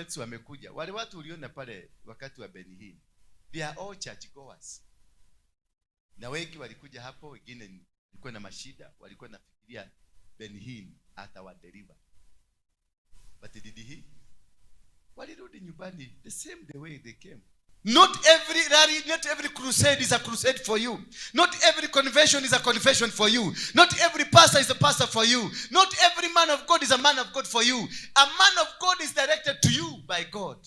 prophets wamekuja. Wale watu uliona pale wakati wa Bethel, they are all church goers. Na wengi walikuja hapo, wengine walikuwa na mashida, walikuwa nafikiria Bethel atawadeliver. But did he? Walirudi nyumbani the same the way they came. Not every rally, not every crusade is a crusade for you. Not every convention is a convention for you. Not every pastor is a pastor for you. Not every man of God is a man of God for you. A man of God is directed to you by God.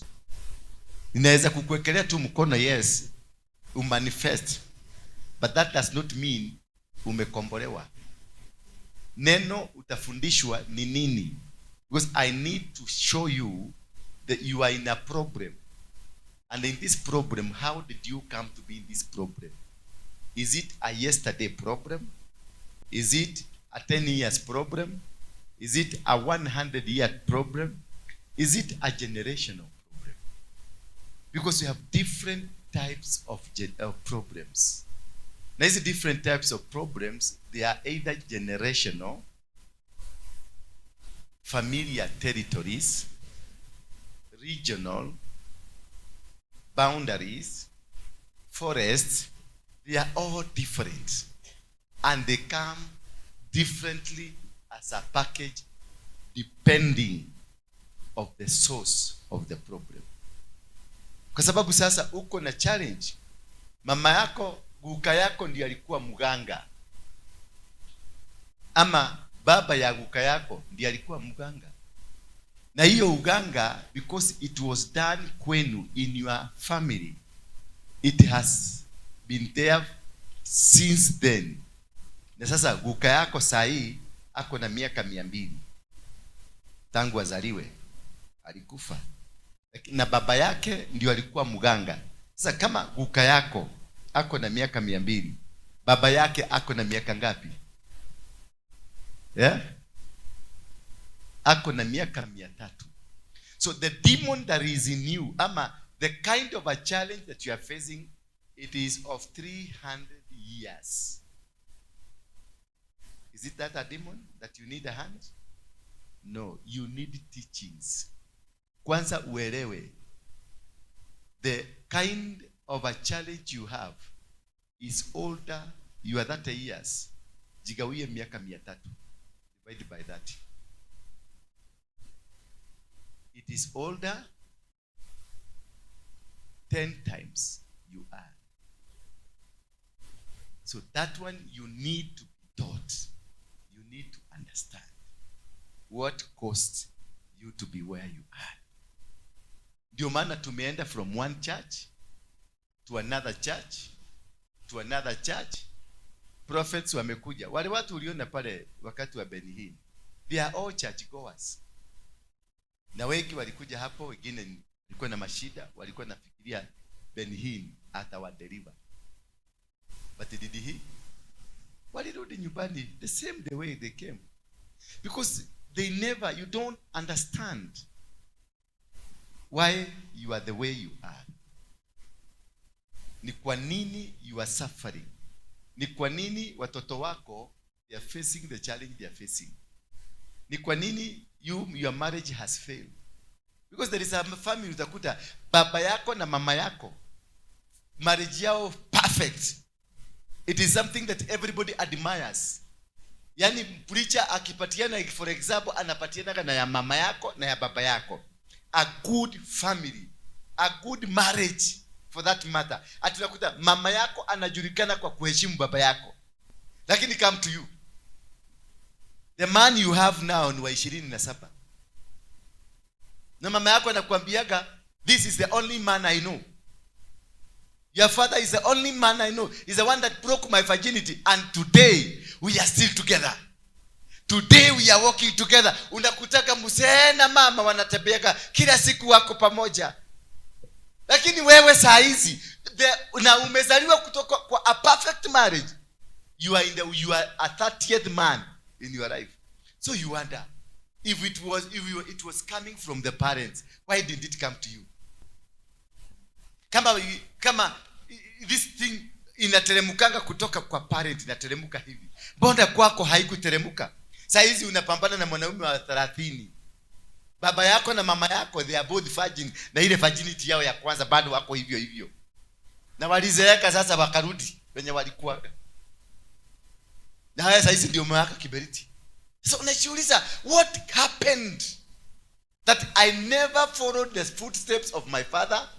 Inaweza kukuwekelea tu mkono, yes, umanifest. But that does not mean umekombolewa. Neno utafundishwa ni nini? Because I need to show you that you are in a problem. And in this problem, how did you come to be in this problem? Is it a yesterday problem? Is it a 10 years problem? Is it a 100-year problem? Is it a generational problem? Because you have different types of problems. Now, these different types of problems, they are either generational, familiar territories, regional, boundaries, forests. They are all different. And they come differently as a package depending of the source of the problem. Kwa sababu sasa uko na challenge. Mama yako, guka yako ndiye alikuwa mganga. Ama baba ya guka yako ndiye alikuwa mganga. Na hiyo uganga, because it was done kwenu in your family, it has been there since then. Na sasa guka yako sahi ako na miaka 200 tangu azaliwe, alikufa. Na baba yake ndio alikuwa mganga. Sasa kama guka yako ako na miaka 200, baba yake ako na miaka ngapi? Yeah? Ako na miaka 300. So the demon that is in you, ama the kind of a challenge that you are facing, it is of 300 years. Is it that a demon that you need a hand? No, you need teachings. Kwanza uelewe, the kind of a challenge you have is older. You are 30 years. Jigawie miaka 300. Divided by that. It is older 10 times you are. So that one you need to be taught. You need to understand what caused you to be where you are. Ndio maana tumeenda from one church to another church to another church. Prophets wamekuja. Wale watu uliona pale wakati wa Bethel, they are all church goers. Na wengi walikuja hapo, wengine walikuwa na mashida, walikuwa nafikiria Bethel atawadeliver. But did he? Walirudi nyumbani the same the way they came. Because they never, you don't understand why you are the way you are. Ni kwa nini you are suffering? Ni kwa nini watoto wako they are facing the challenge they are facing? Ni kwa nini your marriage has failed? Because there is a family utakuta baba yako na mama yako marriage yao perfect. It is something that everybody admires. Yani preacher akipatiana, for example, anapatiana na ya mama yako na ya baba yako. A good family, a good marriage for that matter. Atunakuta mama yako anajulikana kwa kuheshimu baba yako. Lakini come to you, the man you have now ni wa 27. Na mama yako anakuambiaga, this is the only man I know. Your father is the only man I know. He's the one that broke my virginity. And today, we are still together. Today, we are walking together. Unakutaka mzee na mama wanatembeaga kila siku wako pamoja. Lakini wewe saa hizi, na umezaliwa kutoka kwa a perfect marriage. You are a 30th man in your life. So you wonder, if it was coming from the parents, why did it come to you? Kama this thing inateremukanga kutoka kwa parent, inateremuka hivi, mbona kwako haikuteremuka? Saa hizi unapambana na mwanaume wa 30. Baba yako na mama yako, they are both virgin, na ile virginity yao ya kwanza bado wako hivyo hivyo, na walizeeka sasa wakarudi wenye walikuwa. Na haya sasa ndio umewaka kiberiti. So unajiuliza, what happened that I never followed the footsteps of my father?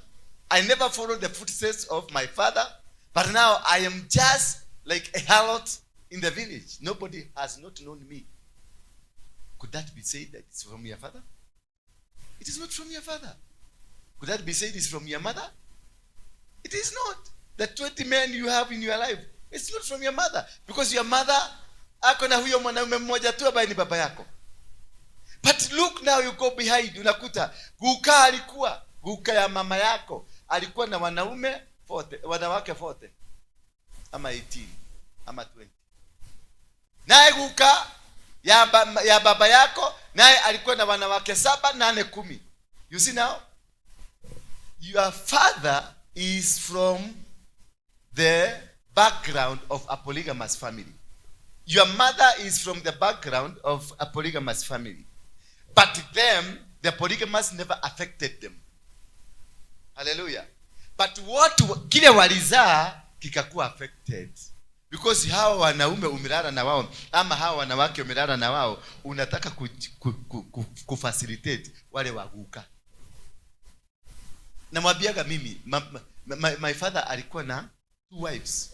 I never followed the footsteps of my father, but now I am just like a harlot in the village. Nobody has not known me. Could that be said that it's from your father? It is not from your father. Could that be said it's from your mother? It is not. The 20 men you have in your life, it's not from your mother, because your mother ako na huyo mwanaume mmoja tu ambaye ni baba yako. But look now, you go behind, unakuta guka ya mama yako alikuwa na wanaume 40, wanawake 40 ama 18 ama 20. Naye guka ya baba yako naye alikuwa na wanawake 7, 8, 10. You see now, your father is from the background of a polygamous family. Your mother is from the background of a polygamous family. But them, the polygamous never affected them. Hallelujah. But what kile walizaa kikakuwa affected. Because hawa wanaume umelala na wao, ama hawa wanawake umelala na wao, unataka kufacilitate wale waguka. Na mwabiaga mimi, my father alikuwa na 2 wives.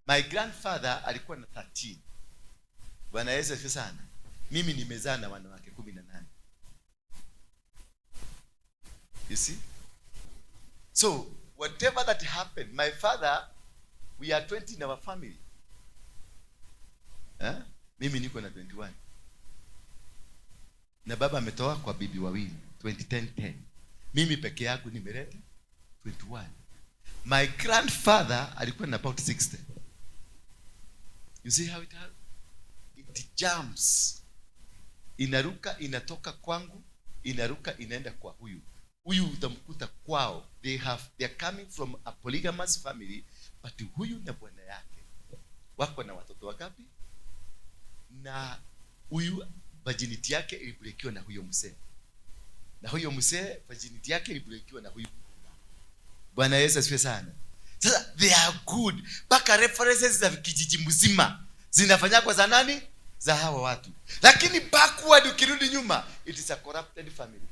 My grandfather alikuwa na 13. Bwana Yesu asifiwe sana. Mimi nimezaa na wanawake 18. You see? So, whatever that happened, my father, we are 20 in our family. Mimi niko na 21. Na baba ametoa kwa bibi wawili 2010. Mimi peke yangu nimeleta 21. My grandfather alikuwa na about 60. You see how it jumps. Inaruka inatoka kwangu, inaruka inaenda kwa huyu. Huyu utamkuta kwao. They are coming from a polygamous family, but huyu na bwana yake wako na watoto wangapi? Na huyu virginity yake ilibrekiwa na huyo mzee. Na huyo mzee virginity yake ilibrekiwa na huyu. Bwana Yesu asifiwe sana. Sasa they are good. Baka references za kijiji mzima zinafanya kwa za nani? Za hawa watu. Lakini backward ukirudi nyuma, it is a corrupted family.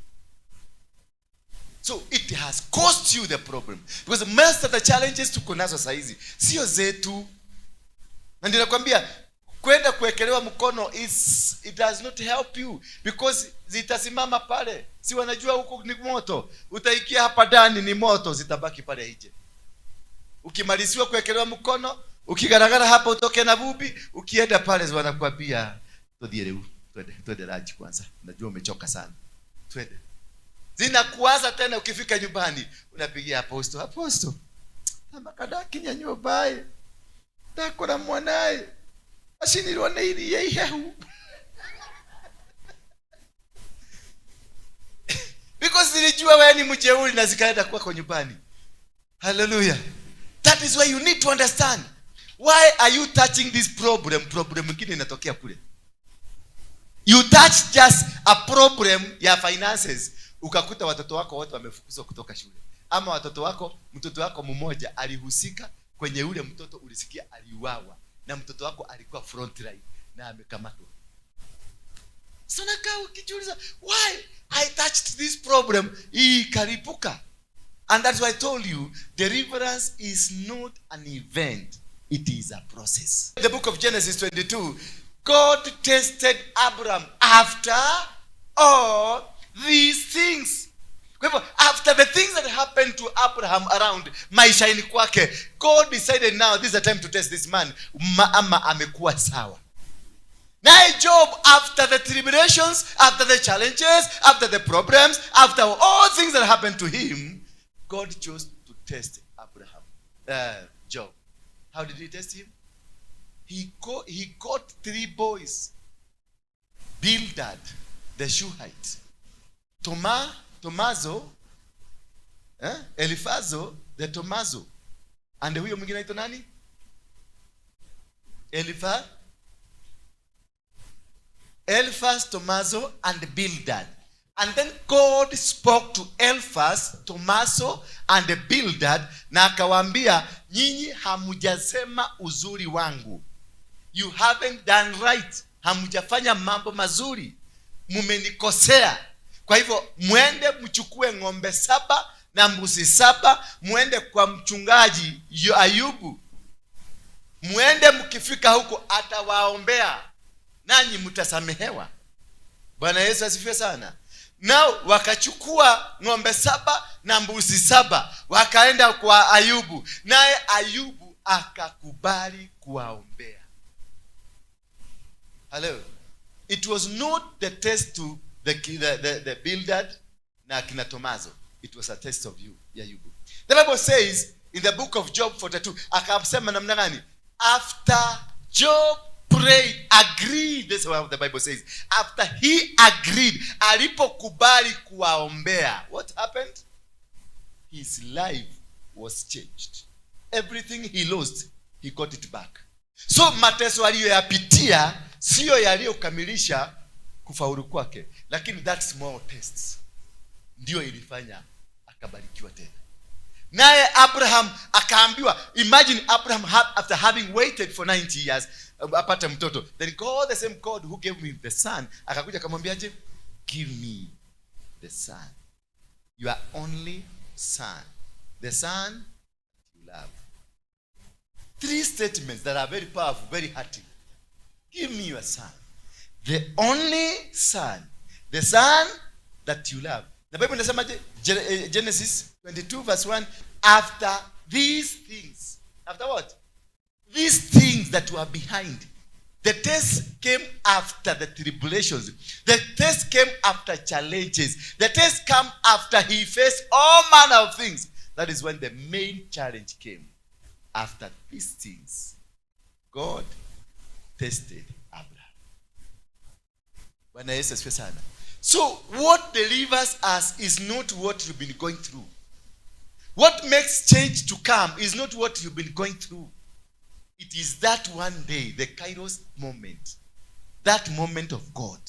So it has caused you the problem. Because most of the challenges tuko nazo saa hizi sio zetu. Na ndio nakwambia kwenda kuwekelewa mkono it does not help you, because zitasimama pale. Si wanajua huko ni moto. Utaikia hapa ndani ni moto, zitabaki pale nje. Ukimaliziwa kuwekelewa mkono, ukigaragara hapa utoke na vubi, ukienda pale wanakuambia twende raji kwanza. Najua umechoka sana. Twende. Zinakuanza tena ukifika nyumbani, unapigia apostle. Ama kadaki nyanyo bae. Takora mwanae. Asinirone ili yehu. Because nilijua wewe ni mjeuri na zikaenda kwa nyumbani. Hallelujah. That is why you need to understand. Why are you touching this problem? Problem nyingine inatokea kule. You touch just a problem ya finances, ukakuta watoto wako wote wamefukuzwa kutoka shule. Ama mtoto wako mmoja alihusika kwenye ule mtoto ulisikia aliuawa, na mtoto wako alikuwa front line na amekamatwa. So nakaa ukijiuliza, why I touched this problem? Ikaripuka. And that's why I told you, deliverance is not an event, it is a process. In the book of Genesis 22, God tested Abraham after all these things. After the things that happened to Abraham around maishani kwake, God decided now this is the time to test this man. Ama amekuwa sawa. Now Job, after the tribulations, after the challenges, after the problems, after all things that happened to him, God chose to test Job. How did he test him? He got 3 boys. Bildad, the Shuhite. Tomazo, Elifazo, the Tomazo. And huyo mwingine anaitwa nani? Eliphaz, Tomaso, and Bildad. And then God spoke to Eliphaz, Tomaso, and Bildad, na akawaambia, nyinyi hamujasema uzuri wangu. You haven't done right. Hamujafanya mambo mazuri. Mumenikosea. Kwa hivyo mwende mchukue ng'ombe 7 na mbuzi 7, mwende kwa mchungaji Ayubu. Mwende mkifika huko atawaombea, nanyi mtasamehewa. Bwana Yesu asifiwe sana. Nao wakachukua ng'ombe 7 na mbuzi 7, wakaenda kwa Ayubu, naye Ayubu akakubali kuwaombea. Hello. It was not the test to the Bildad na kina Tomaso. It was a test of you, Ayubu. The Bible says in the book of Job 42, akasema namna gani? After Job prayed, agreed, that's what the Bible says. After he agreed, alipokubali kuwaombea, what happened? His life was changed. Everything he lost, he got it back. So mateso aliyoyapitia sio yaliyokamilisha kufaulu kwake, lakini that small tests ndio ilifanya akabarikiwa tena. Naye Abraham akaambiwa, imagine Abraham after having waited for 90 years apata mtoto, then God, the same God who gave me the son, akakuja akamwambiaje? Give me the son, your only son, the son you love. 3 statements that are very powerful, very hurting. Give me your son, the only son, the son that you love. The Bible inasema Genesis 22 verse 1, after these things, after what? These things that were behind. The test came after the tribulations. The test came after challenges. The test came after he faced all manner of things. That is when the main challenge came. After these things, God tested Abraham. Bwana Yesu asifiwe sana. So what delivers us is not what you've been going through. What makes change to come is not what you've been going through. It is that one day, the Kairos moment. That moment of God.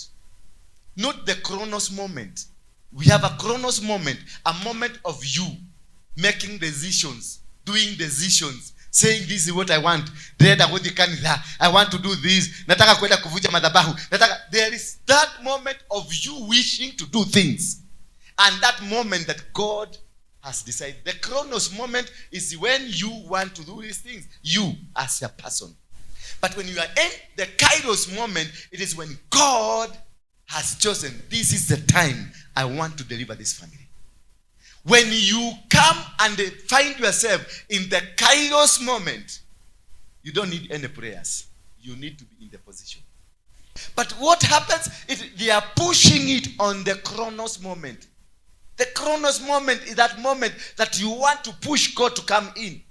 Not the Chronos moment. We have a Chronos moment. A moment of you making decisions, doing decisions, saying this is what I want. I want to do this. Nataka kwenda kuvuja madhabahu. There is that moment of you wishing to do things. And that moment that God has decided. The Chronos moment is when you want to do these things. You as a person. But when you are in the Kairos moment, it is when God has chosen, this is the time I want to deliver this family. When you come and find yourself in the Kairos moment, you don't need any prayers. You need to be in the position. But what happens is they are pushing it on the Chronos moment. The Chronos moment is that moment that you want to push God to come in.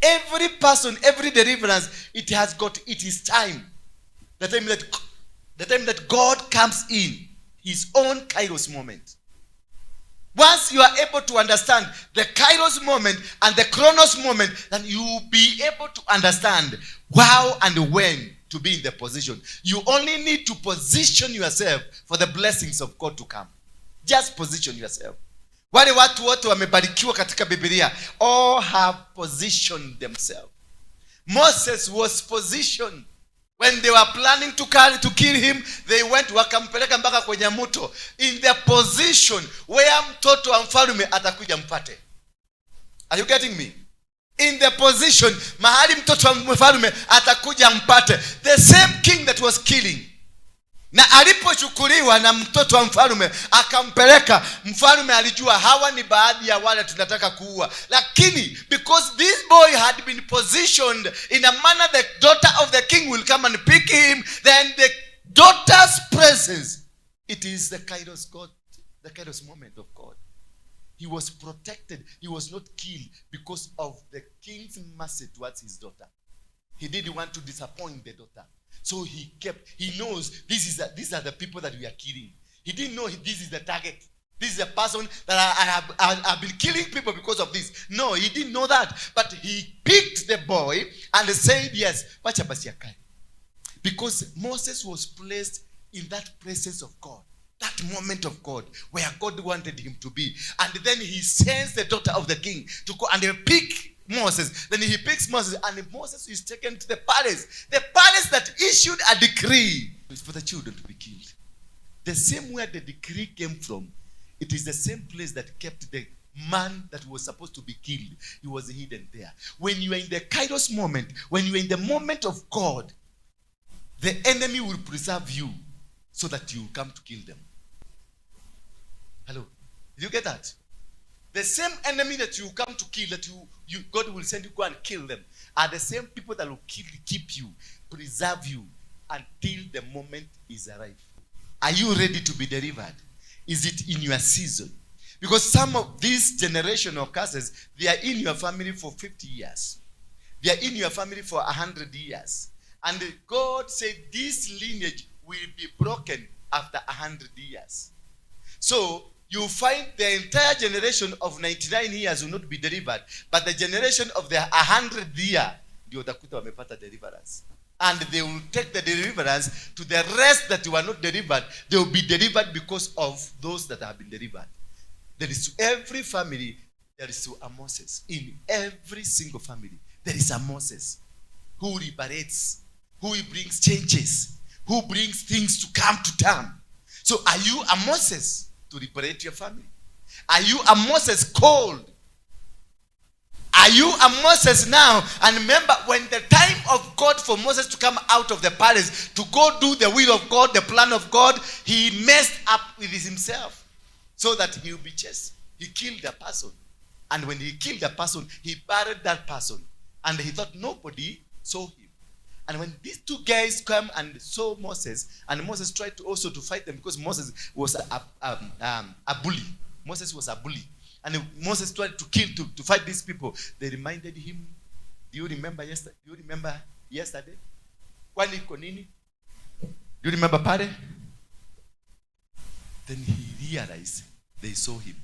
Every person, every deliverance, it has got its time. The time that God comes in, his own Kairos moment. Once you are able to understand the Kairos moment and the Chronos moment, then you will be able to understand how and when to be in the position. You only need to position yourself for the blessings of God to come. Just position yourself. Wale watu wote wamebarikiwa katika Biblia, all have positioned themselves. Moses was positioned. When they were planning to kill him, they went wakampeleka mpaka kwenye mto, in the position where mtoto wa mfalme atakuja mpate. Are you getting me? In the position mahali mtoto wa mfalme atakuja mpate. The same king that was killing. Na alipochukuliwa na mtoto wa mfalme akampeleka, mfalme alijua hawa ni baadhi ya wale tunataka kuua. Lakini because this boy had been positioned in a manner the daughter of the king will come and pick him, then the daughter's presence, it is the Kairos God, the Kairos moment of God. He was protected. He was not killed because of the king's mercy towards his daughter. He didn't want to disappoint the daughter. So he knows these are the people that we are killing. He didn't know this is the target. This is a person that I've been killing people because of this. No, he didn't know that. But he picked the boy and said, yes, because Moses was placed in that presence of God, that moment of God where God wanted him to be. And then he sends the daughter of the king to go and pick Moses. Then he picks Moses, and Moses is taken to the palace that issued a decree for the children to be killed. The same where the decree came from, it is the same place that kept the man that was supposed to be killed. He was hidden there. When you are in the Kairos moment, when you are in the moment of God, the enemy will preserve you so that you come to kill them. Hello? Did you get that? The same enemy that you come to kill, that God will send you go and kill them, are the same people that will keep you, preserve you until the moment is arrived. Are you ready to be delivered? Is it in your season? Because some of these generational curses, they are in your family for 50 years. They are in your family for 100 years. And God said this lineage will be broken after 100 years. So you find the entire generation of 99 years will not be delivered, but the generation of the 100th year, ndio utakuta wamepata deliverance. And they will take the deliverance to the rest that were not delivered. They will be delivered because of those that have been delivered. There is to every family, there is to a Moses. In every single family, there is a Moses who liberates, who brings changes, who brings things to come to term. So are you a Moses to liberate your family? Are you a Moses called? Are you a Moses now? And remember, when the time of God for Moses to come out of the palace, to go do the will of God, the plan of God, he messed up with himself so that he will be chased. He killed a person. And when he killed a person, he buried that person. And he thought nobody saw him. And when these two guys come and saw Moses, and Moses tried to also to fight them, because Moses was a bully. Moses was a bully. And Moses tried to kill, to fight these people. They reminded him, do you remember yesterday? Kwani konini? Do you remember pare? Then he realized they saw him.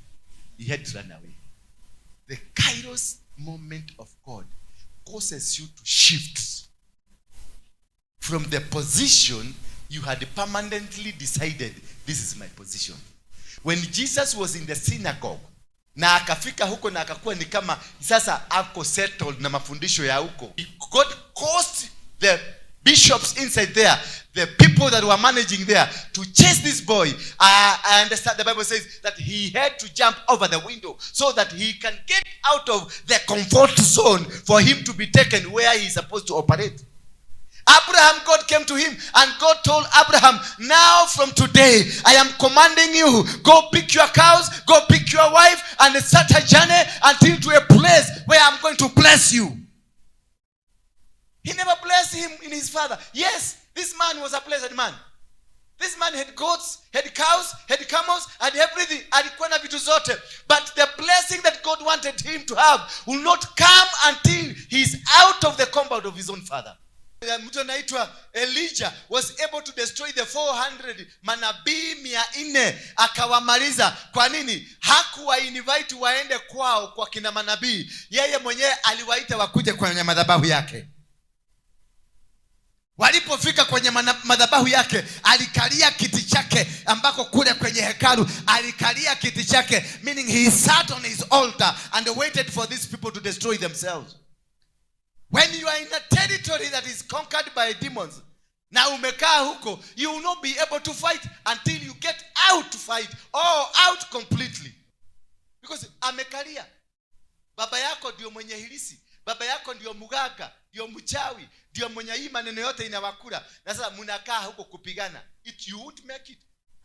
He had run away. The Kairos moment of God causes you to shift from the position you had permanently decided, this is my position. When Jesus was in the synagogue, na akafika huko na akakuwa ni kama sasa ako settled na mafundisho ya huko, God caused the bishops inside there, the people that were managing there, to chase this boy. I understand the Bible says that he had to jump over the window so that he can get out of the comfort zone for him to be taken where he is supposed to operate. Abraham, God came to him and God told Abraham, now from today, I am commanding you, go pick your cows, go pick your wife, and start a journey until to a place where I'm going to bless you. He never blessed him in his father. Yes, this man was a blessed man. This man had goats, had cows, had camels, had everything. Alikuwa na vitu zote. But the blessing that God wanted him to have will not come until he's out of the compound of his own father. Mtu anaitwa Elijah was able to destroy the 400 manabii 400 akawamaliza. Kwa nini? Hakuwa invite waende kwao kwa kina manabii. Yeye mwenyewe aliwaita wakuje kwenye madhabahu yake. Walipofika kwenye madhabahu yake, alikalia kiti chake ambako kule kwenye hekalu alikalia kiti chake, meaning he sat on his altar and waited for these people to destroy themselves. When you are in a territory that is conquered by demons, na umekaa huko, you will not be able to fight until you get out to fight, or out completely. Because amekalia. Baba yako ndio mwenye hilisi, baba yako ndio muganga, ndio mchawi, ndio mwenye hii maneno yote inawakula. Na sasa mnakaa huko kupigana. You won't make it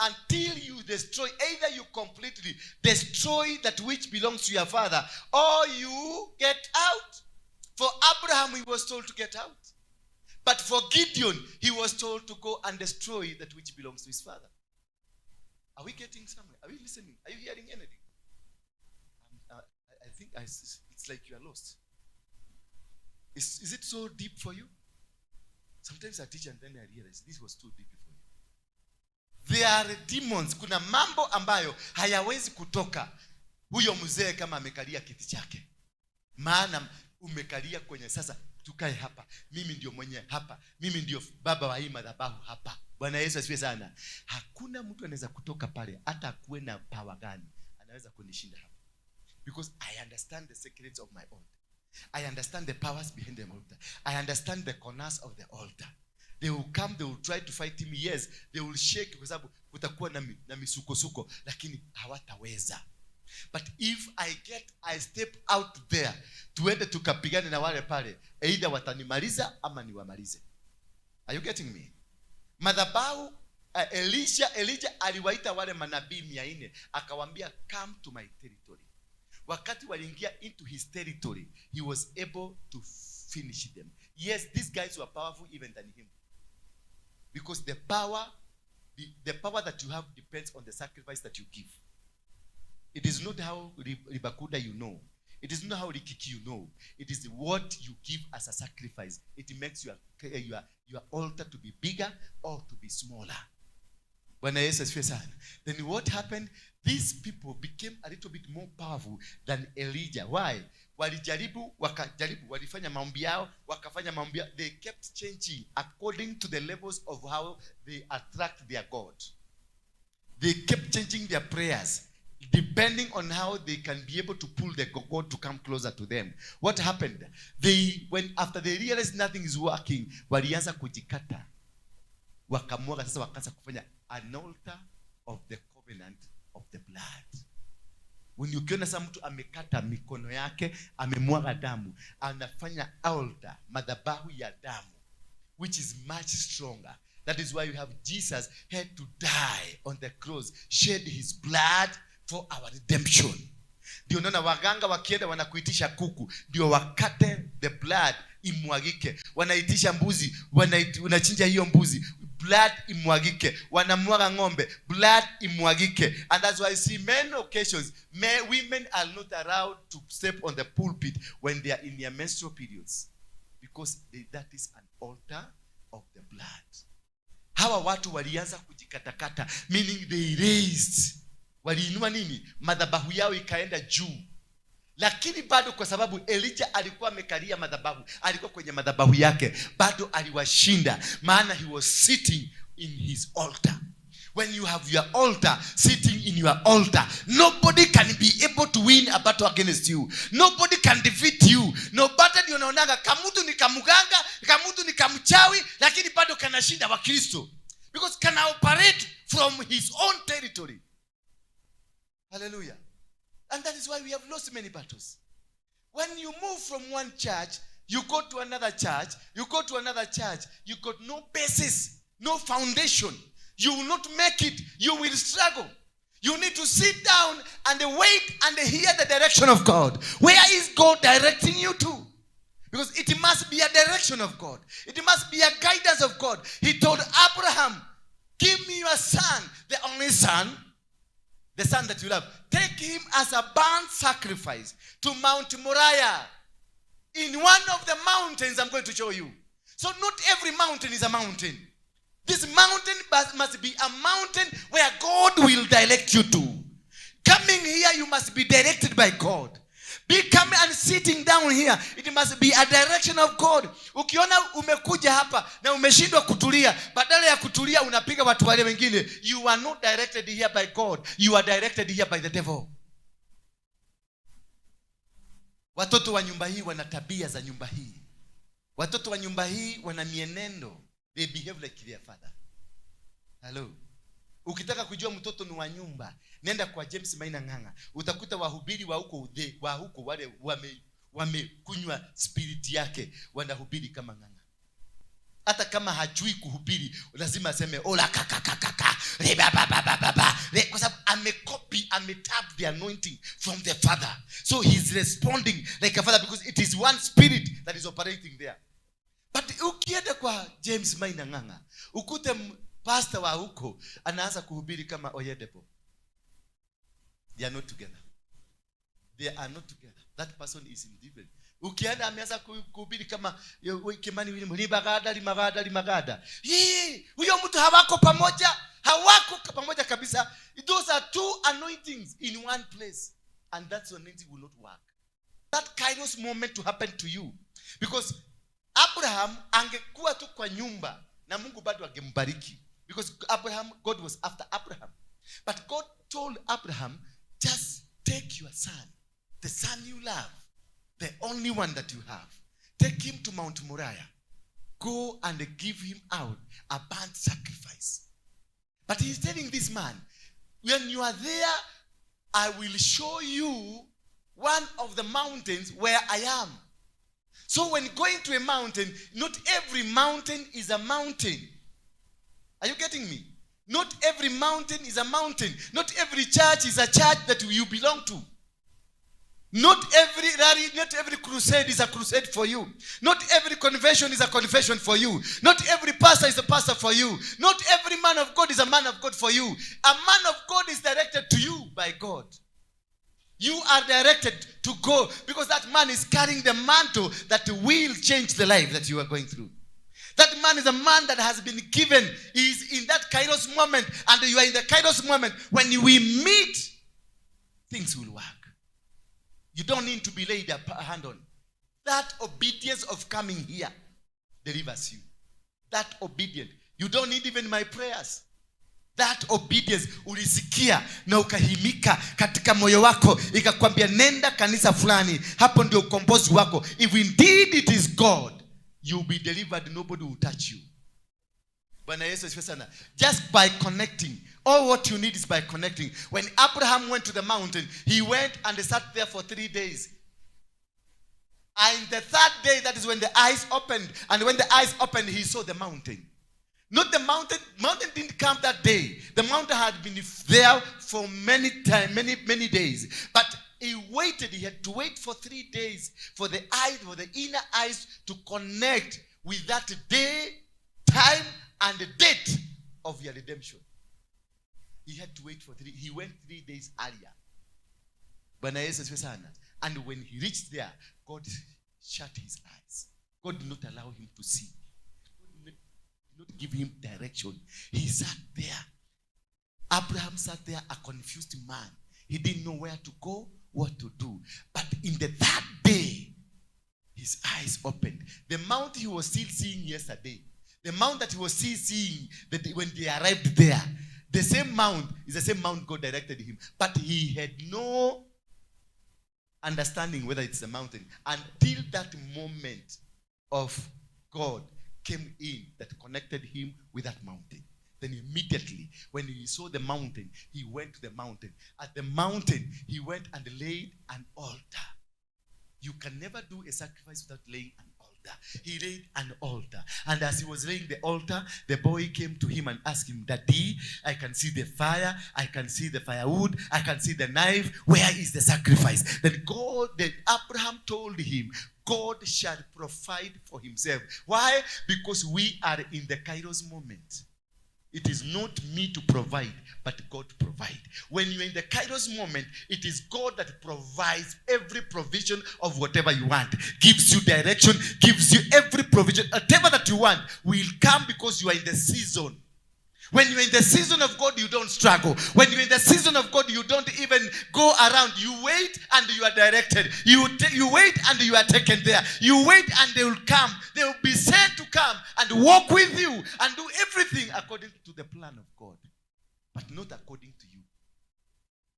until you destroy, either you completely destroy that which belongs to your father, or you get out. For Abraham, he was told to get out. But for Gideon, he was told to go and destroy that which belongs to his father. Are we getting somewhere? Are we listening? Are you hearing anything? I think it's like you are lost. Is it so deep for you? Sometimes I teach and then I realize this was too deep for you. There are demons. Kuna mambo ambayo hayawezi kutoka huyo mzee kama amekalia kiti chake. Maana umekalia kwenye sasa tukae hapa. Mimi ndio mwenye hapa. Mimi ndio baba wa hii madhabahu hapa. Bwana Yesu asifiwe sana. Hakuna mtu anaweza kutoka pale hata akuwe na power gani anaweza kunishinda hapa. Because I understand the secrets of my altar. I understand the powers behind the altar. I understand the corners of the altar. They will come, they will try to fight me. Yes, they will shake kwa sababu kutakuwa na misukosuko, lakini hawataweza. But if I step out there, tuende tukapigane na wale pale, either watanimaliza ama niwamalize. Are you getting me? Madhabahu, Elijah aliwaita wale manabii 400 akawaambia, come to my territory. Wakati waliingia into his territory, he was able to finish them. Yes, these guys were powerful even than him. Because the power that you have depends on the sacrifice that you give. It is not how Ribakuda you know. It is not how Rikiki you know. It is what you give as a sacrifice. It makes your altar to be bigger or to be smaller. Then what happened? These people became a little bit more powerful than Elijah. Why? Walifanya maombi yao, wakafanya maombi yao. They kept changing according to the levels of how they attract their God. They kept changing their prayers depending on how they can be able to pull the God to come closer to them. What happened? After they realized nothing is working, walianza kujikata. Wakamwaga sasa, wakaanza kufanya an altar of the covenant of the blood. When ukiona sasa mtu amekata mikono yake, amemwaga damu, anafanya altar, madhabahu ya damu, which is much stronger. That is why you have Jesus had to die on the cross, shed his blood for our redemption. Ndio unaona waganga wakienda wanakuitisha kuku, ndio wakate the blood imwagike. Wanaitisha mbuzi, wanachinja hiyo mbuzi, blood imwagike. Wanamwaga ng'ombe, blood imwagike. And that's why I see many occasions women are not allowed to step on the pulpit when they are in their menstrual periods, because that is an altar of the blood. Hawa watu walianza kujikatakata, meaning they raised, waliinua nini? Madhabahu yao ikaenda juu. Lakini bado kwa sababu Elijah alikuwa amekalia madhabahu, alikuwa kwenye madhabahu yake, bado aliwashinda, maana he was sitting in his altar. When you have your altar, sitting in your altar, nobody can be able to win a battle against you. Nobody can defeat you. No battle ndio unaonaga kamutu ni kamuganga, kamutu ni kamchawi, lakini bado kanashinda wa Kristo. Because can operate from his own territory. Hallelujah. And that is why we have lost many battles. When you move from one church, you go to another church, you go to another church, you got no basis, no foundation. You will not make it. You will struggle. You need to sit down and wait and hear the direction of God. Where is God directing you to? Because it must be a direction of God. It must be a guidance of God. He told Abraham, give me your son, the only son, the son that you love. Take him as a burnt sacrifice to Mount Moriah. In one of the mountains I'm going to show you. So not every mountain is a mountain. This mountain must be a mountain where God will direct you to. Coming here, you must be directed by God. Be coming and sitting down here, it must be a direction of God. Ukiona umekuja hapa na umeshindwa kutulia, badala ya kutulia unapiga watu wale wengine, you are not directed here by God. You are directed here by the devil. Watoto wa nyumba hii wana tabia za nyumba hii. Watoto wa nyumba hii wana mienendo. They behave like their father. Hello. Ukitaka kujua mtoto ni wa nyumba, nenda kwa James Maina Nganga. Utakuta wahubiri wa huko wale wamekunywa spirit yake, wanahubiri kama Nganga. Hata kama hajui kuhubiri, lazima aseme ola kakakaka rebababababa, kwa sababu ametap the anointing from the father. So he's responding like a father because it is one spirit that is operating there. But ukienda kwa James Maina Nganga, ukute pastor wa huko anaanza kuhubiri kama Oyedepo. They are not together. They are not together. That person is indifferent. Ukienda ameanza kuhubiri kama Kimani William, limagada. Huyo mtu hawako pamoja kabisa. Those are two anointings in one place. And that anointing will not work. That kairos moment to happen to you. Because Abraham angekuwa tu kwa nyumba na Mungu bado angembariki. Because God was after Abraham. But God told Abraham, just take your son, the son you love, the only one that you have. Take him to Mount Moriah. Go and give him out a burnt sacrifice. But he's telling this man, when you are there, I will show you one of the mountains where I am. So when going to a mountain, not every mountain is a mountain. Are you getting me? Not every mountain is a mountain. Not every church is a church that you belong to. Not every rally, not every crusade is a crusade for you. Not every convention is a convention for you. Not every pastor is a pastor for you. Not every man of God is a man of God for you. A man of God is directed to you by God. You are directed to go because that man is carrying the mantle that will change the life that you are going through. That man is a man that has been given. He is in that Kairos moment, and you are in the Kairos moment. When we meet, things will work. You don't need to be laid a hand on. That obedience of coming here delivers you. That obedience. You don't need even my prayers. That obedience ulisikia na ukahimika katika moyo wako ikakwambia nenda kanisa fulani, hapo ndio ukombozi wako. If indeed it is God, you'll be delivered. Nobody will touch you. Bwana Yesu asifiwe sana. Just by connecting. All what you need is by connecting. When Abraham went to the mountain, he went and sat there for 3 days. And the third day, that is when the eyes opened. And when the eyes opened, he saw the mountain. Not the mountain. Mountain didn't come that day. The mountain had been there for many days. But he waited. He had to wait for 3 days for the eyes, for the inner eyes to connect with that day, time, and the date of your redemption. He had to wait for 3. He went 3 days earlier. Bwana Yesu asifiwe sana. And when he reached there, God shut his eyes. God did not allow him to see. God did not give him direction. He sat there. Abraham sat there, a confused man. He didn't know where to go, what to do. But in the third day, his eyes opened. The mount he was still seeing yesterday, the mount that he was still seeing that when they arrived there, the same mount is the same mount God directed him. But he had no understanding whether it's a mountain until that moment of God came in that connected him with that mountain. Then immediately, when he saw the mountain, he went to the mountain. At the mountain, he went and laid an altar. You can never do a sacrifice without laying an altar. He laid an altar. And as he was laying the altar, the boy came to him and asked him, Daddy, I can see the fire. I can see the firewood. I can see the knife. Where is the sacrifice? Then Abraham told him, God shall provide for himself. Why? Because we are in the Kairos moment. It is not me to provide, but God to provide. When you're in the Kairos moment, it is God that provides every provision of whatever you want. Gives you direction, gives you every provision. Whatever that you want will come because you are in the season. When you're in the season of God, you don't struggle. When you're in the season of God, you don't even go around. You wait and you are directed. You wait and you are taken there. You wait and they will come. They will be sent to come and walk with you and do everything according to the plan of God. But not according to you.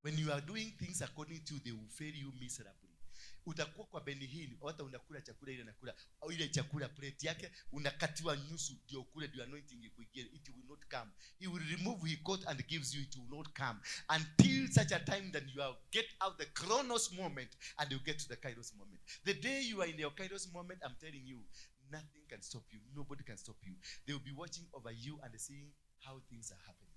When you are doing things according to you, they will fail you miserably. Utakuwa kwa benihini, hata unakula chakula ile nakula, au ile chakula plate yake unakatiwa nusu ndio ukule ndio anointing ikuingie, it will not come. He will remove his coat and gives you, it will not come until such a time that you are get out the chronos moment and you get to the kairos moment. The day you are in your kairos moment, I'm telling you, nothing can stop you. Nobody can stop you. They will be watching over you and seeing how things are happening.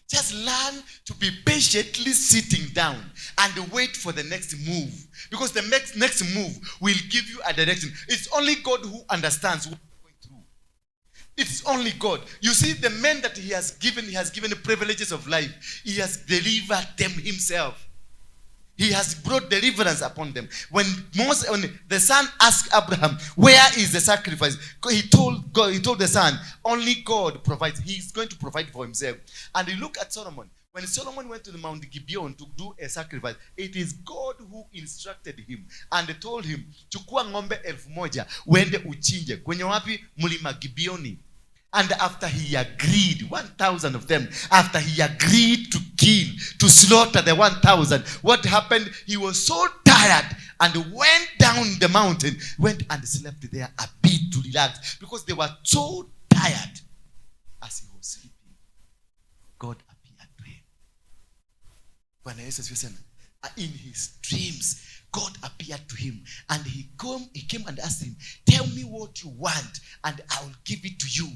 Just learn to be patiently sitting down and wait for the next move. Because the next move will give you a direction. It's only God who understands what you're going through. It's only God. You see, the men that he has given the privileges of life. He has delivered them himself. He has brought deliverance upon them. When the son asked Abraham, where is the sacrifice? He told the son, only God provides. He's going to provide for himself. And you look at Solomon. When Solomon went to the Mount Gibeon to do a sacrifice, it is God who instructed him and told him, chukua ng'ombe 1,000, uende uchinje. Kwenye wapi? Mlima Gibeoni. And after he agreed, 1,000 of them, after he agreed to kill, to slaughter the 1,000, what happened? He was so tired and went down the mountain, went and slept there a bit to relax, because they were so tired. As he was sleeping, God appeared to him. In his dreams, God appeared to him, and he came and asked him, tell me what you want and I will give it to you.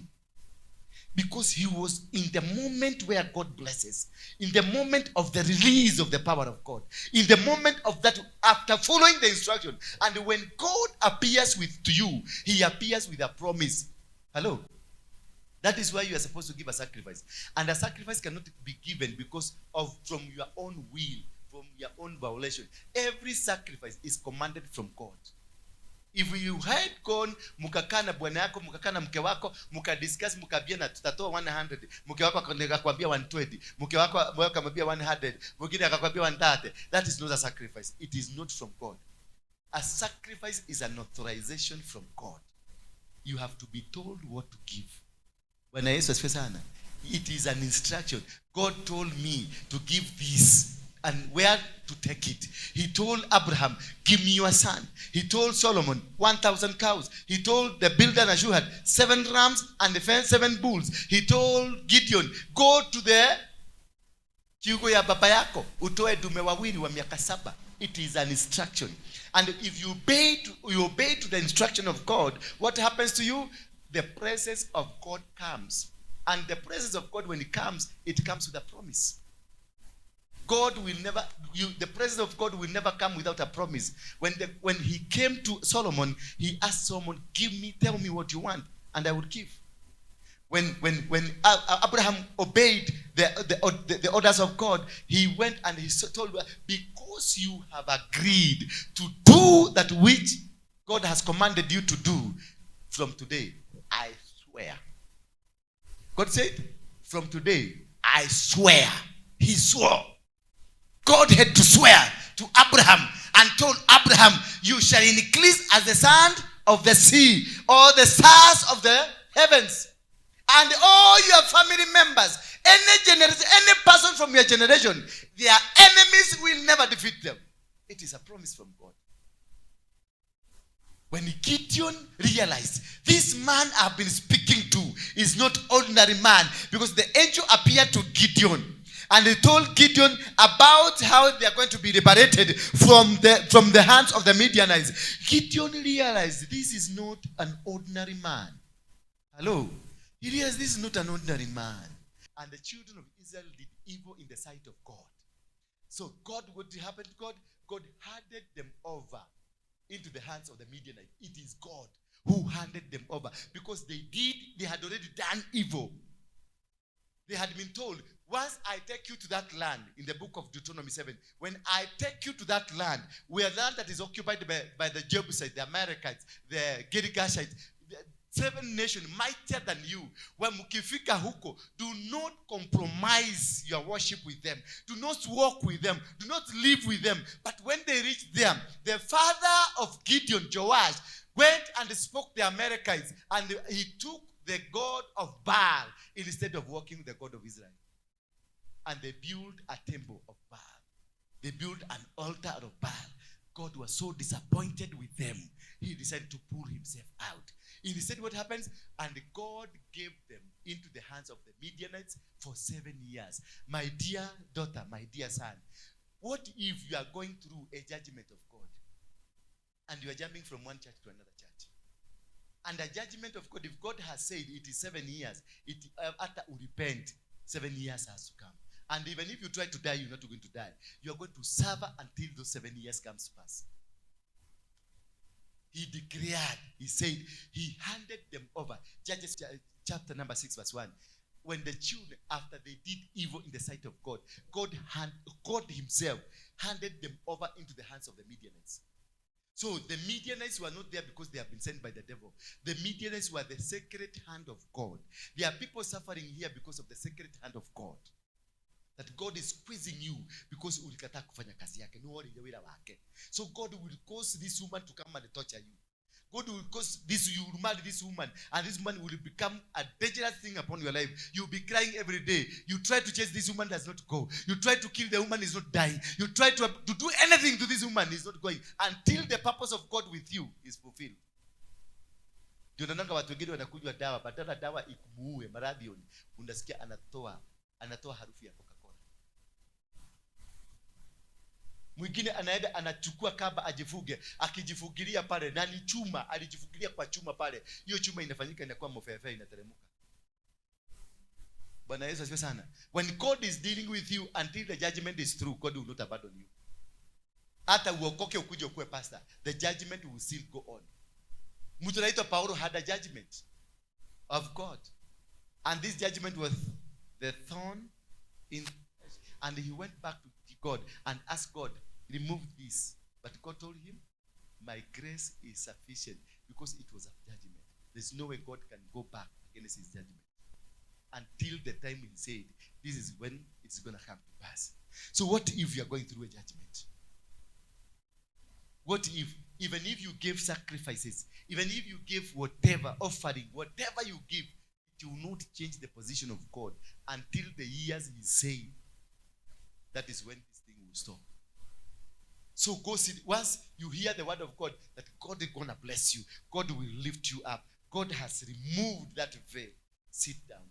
Because he was in the moment where God blesses, in the moment of the release of the power of God, in the moment of that, after following the instruction. And when God appears to you, he appears with a promise. Hello? That is why you are supposed to give a sacrifice. And a sacrifice cannot be given because of from your own will, from your own violation. Every sacrifice is commanded from God. If you had gone, mukakaa na bwana yako, mukakaa na mke wako, mukadiscuss, mukabiana tutatoa 100, mke wako akakwambia 120, mke wako akamwambia 100, mwingine akakwambia 130, that is not a sacrifice. It is not from God. A sacrifice is an authorization from God. You have to be told what to give. When I say it is an instruction. God told me to give this and where to take it. He told Abraham, give me your son. He told Solomon, 1,000 cows. He told the builder Ashuhad, 7 rams and 7 bulls. He told Gideon, go to the kiugo ya baba yako, utoe dume wawili wa miaka 7. It is an instruction. And if you obey to the instruction of God, what happens to you? The presence of God comes. And the presence of God, when it comes with a promise. The presence of God will never come without a promise. When he came to Solomon, he asked Solomon, tell me what you want, and I will give. When Abraham obeyed the orders of God, he went and he told, because you have agreed to do that which God has commanded you to do, from today, I swear. God said, from today, I swear. He swore. God had to swear to Abraham and told Abraham, you shall increase as the sand of the sea, or the stars of the heavens. And all your family members, any person from your generation, their enemies will never defeat them. It is a promise from God. When Gideon realized, this man I've been speaking to is not ordinary man, because the angel appeared to Gideon and he told Gideon about how they are going to be liberated from the hands of the Midianites. Gideon realized this is not an ordinary man. Hello? He realized this is not an ordinary man. And the children of Israel did evil in the sight of God. So what happened? God handed them over into the hands of the Midianites. It is God who handed them over, because they had already done evil. They had been told, once I take you to that land, in the book of Deuteronomy 7, when I take you to that land, where land that is occupied by the Jebusites, the Amalekites, the Girgashites, 7 nations mightier than you. When mukifika huko, do not compromise your worship with them. Do not walk with them. Do not live with them. But when they reached them, the father of Gideon, Joash, went and spoke the Amalekites, and he took the god of Baal instead of walking with the God of Israel. And they built a temple of Baal. They built an altar of Baal. God was so disappointed with them, he decided to pull himself out. Instead, what happens? And God gave them into the hands of the Midianites for 7 years. My dear daughter, my dear son, what if you are going through a judgment of God and you are jumping from one church to another church? And a judgment of God, if God has said it is 7 years, after you repent, 7 years has to come. And even if you try to die, you're not going to die. You are going to suffer until those 7 years comes to pass. He declared, he said, he handed them over. Judges chapter number 6 verse 1. When the children, after they did evil in the sight of God, God himself handed them over into the hands of the Midianites. So the Midianites were not there because they have been sent by the devil. The Midianites were the sacred hand of God. There are people suffering here because of the sacred hand of God. That God is squeezing you because ulikataa kufanya kazi yake. So God will cause this woman to come and torture you. God will cause this, you will marry this woman, and this woman will become a dangerous thing upon your life. You'll be crying every day. You try to chase this woman, does not go. You try to kill the woman, is not dying. You try to do anything to this woman, is not going, until the purpose of God with you is fulfilled. Ndio watu wengine wanakunywa dawa, badala dawa ikumuue maradhi, unasikia anatoa harufu ya Coca-Cola. Mwingine anaenda anachukua kamba ajifuge, akijifugilia pale na ni chuma, alijifugilia kwa chuma pale. Hiyo chuma inafanyika inakuwa mofefe, inateremka. Bwana Yesu asifiwe sana. When God is dealing with you until the judgment is through, God will not abandon you. Hata uokoke ukuje ukue pastor, the judgment will still go on. Mtu anaitwa Paulo had a judgment of God. And this judgment was the thorn in, and he went back to God and asked God, remove this. But God told him, my grace is sufficient, because it was a judgment. There's no way God can go back against his judgment until the time he said, this is when it's going to come to pass. So what if you are going through a judgment? What if, even if you give sacrifices, even if you give whatever, offering, whatever you give, it will not change the position of God until the years he said. That is when this thing will stop. So go sit. Once you hear the word of God, that God is going to bless you, God will lift you up, God has removed that veil, sit down.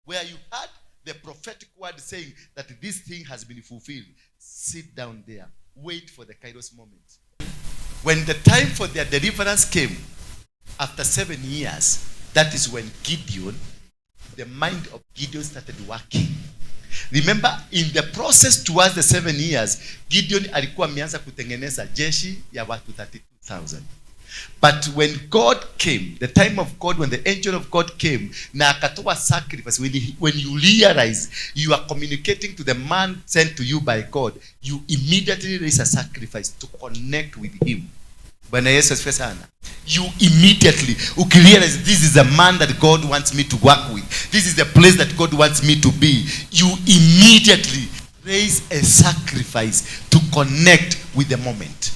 Where you heard the prophetic word saying that this thing has been fulfilled, sit down there. Wait for the Kairos moment. When the time for their deliverance came, after 7 years, that is when Gideon, the mind of Gideon started working. Remember, in the process towards the 7 years, Gideon alikuwa ameanza kutengeneza jeshi ya watu 32,000. But when God came, the time of God, when the angel of God came, na akatoa sacrifice, when you realize you are communicating to the man sent to you by God, you immediately raise a sacrifice to connect with him. Bwana Yesu asifiwe sana. You immediately, realize this is the man that God wants me to work with. This is the place that God wants me to be. You immediately raise a sacrifice to connect with the moment.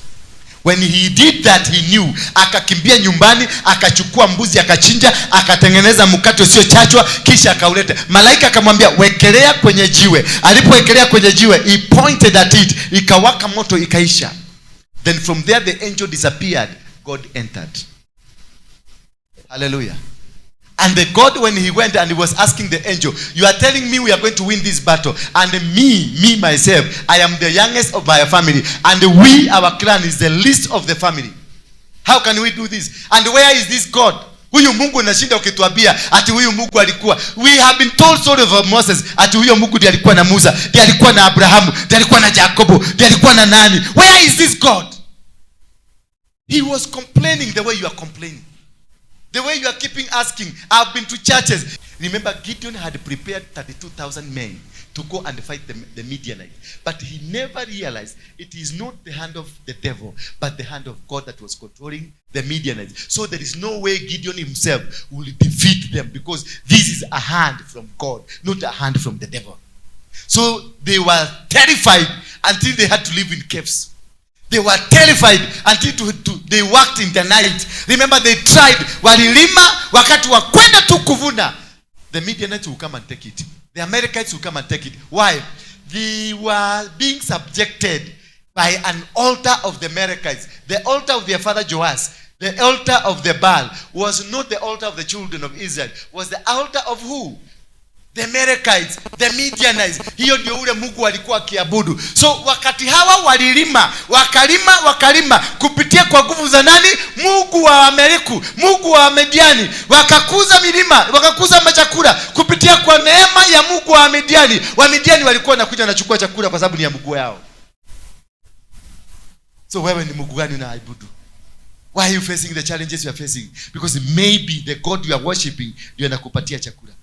When he did that, he knew. Akakimbia nyumbani, akachukua mbuzi, akachinja, akatengeneza mkate usiochachwa, kisha akauleta. Malaika akamwambia, wekelea kwenye jiwe. Alipowekelea kwenye jiwe, he pointed at it, ikawaka moto, ikaisha. Then from there the angel disappeared. God entered. Hallelujah. And the God, when he went and he was asking the angel, you are telling me we are going to win this battle, and me myself, I am the youngest of my family, and we, our clan, is the least of the family. How can we do this? And where is this God? Huyu Mungu nashinda ukituambia ati huyu Mungu alikuwa. We have been told sort of Moses ati huyu Mungu ndiye alikuwa na Musa, ndiye alikuwa na Abrahamu, ndiye alikuwa na Jacobo, ndiye alikuwa na nani? Where is this God? He was complaining the way you are complaining. The way you are keeping asking. I've been to churches. Remember, Gideon had prepared 32,000 men to go and fight the Midianites. But he never realized it is not the hand of the devil, but the hand of God that was controlling the Midianites. So there is no way Gideon himself will defeat them, because this is a hand from God, not a hand from the devil. So they were terrified until they had to live in caves. They were terrified until they worked in the night. Remember, they tried. Walilima wakati wa kwenda tu kuvuna. The Midianites will come and take it. The Amalekites will come and take it. Why? They were being subjected by an altar of the Amalekites. The altar of their father Joas, the altar of the Baal, was not the altar of the children of Israel. Was the altar of who? The Amalekites, the Midianites. Hiyo ndio ule Mungu alikuwa akiabudu. So wakati hawa walilima, wakalima kupitia kwa nguvu za nani? Mungu wa Amaleku, Mungu wa Midiani. Wakakuza milima, wakakuza machakula kupitia kwa neema ya Mungu wa Midiani. Wa Midiani walikuwa wanakuja na chukua chakula kwa sababu ni ya Mungu yao. So wewe ni Mungu gani unaabudu? Why are you facing the challenges you are facing? Because maybe the God you are worshiping ndio anakupatia chakula.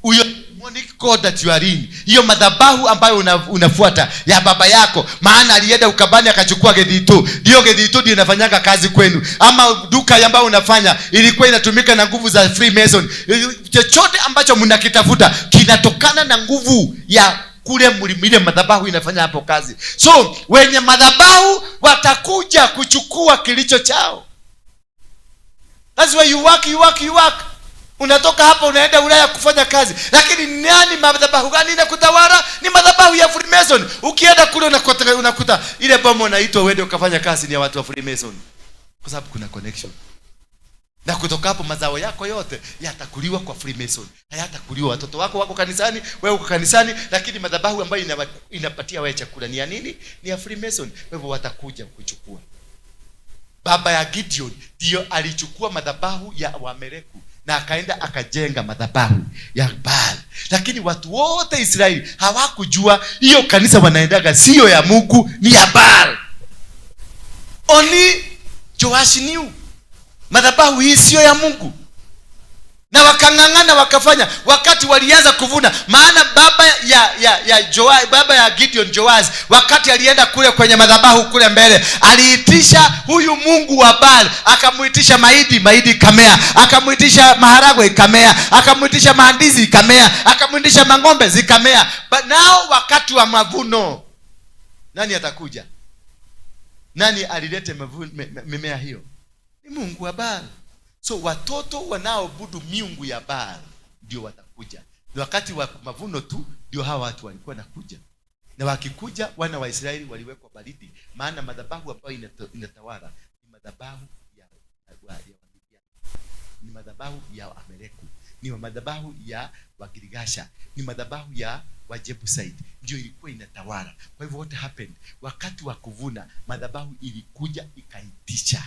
Uyo demonic God that you are in, hiyo madhabahu ambayo unafuata ya baba yako, maana alienda ukabani akachukua gedito, ndio gedito ndio inafanyanga kazi kwenu. Ama duka ambayo unafanya ilikuwa inatumika na nguvu za Freemason. Chochote ambacho mnakitafuta kinatokana na nguvu ya kule ile madhabahu inafanya hapo kazi. So wenye madhabahu watakuja kuchukua kilicho chao. That's why you work. Unatoka hapa unaenda Ulaya kufanya kazi. Lakini nani madhabahu gani inakutawala? Ni madhabahu ya Freemason. Ukienda kule unakuta ile bomo inaitwa uende ukafanya kazi ni ya watu wa Freemason. Kwa sababu kuna connection. Na kutoka hapo mazao yako yote yatakuliwa kwa Freemason. Hayatakuliwa. Watoto wako kanisani, wewe uko kanisani, lakini madhabahu ambayo inapatia wewe chakula ni ya nini? Ni ya Freemason. Kwa hivyo watakuja kuchukua. Baba ya Gideon ndio alichukua madhabahu ya Waameleku na akaenda akajenga madhabahu ya Baal. Lakini watu wote Israeli hawakujua hiyo kanisa wanaendaga sio ya Mungu, ni ya Baal. Only Joash knew madhabahu hii sio ya Mungu. Na wakang'ang'ana wakafanya. Wakati walianza kuvuna, maana baba ya Gideon, Joash, wakati alienda kule kwenye madhabahu kule mbele, aliitisha huyu mungu wa Baal, akamuitisha mahindi kamea, akamuitisha maharagwe ikamea, akamuitisha maandizi ikamea, akamuitisha mang'ombe zikamea. But now wakati wa mavuno, nani atakuja? Nani alilete mimea hiyo? Ni mungu wa Baal. So watoto wanaoabudu miungu ya Baal ndio watakuja. Ni wakati wa mavuno tu ndio hawa watu walikuwa nakuja. Na wakikuja wana wa Israeli waliwekwa baridi, maana madhabahu ambayo inatawala ni madhabahu ya ni madhabahu ya Ameleku, ni madhabahu ya Wagirigasha, ni madhabahu ya Wajebusite ndio ilikuwa inatawala. Kwa hivyo what happened? Wakati wa kuvuna madhabahu ilikuja ikaitisha.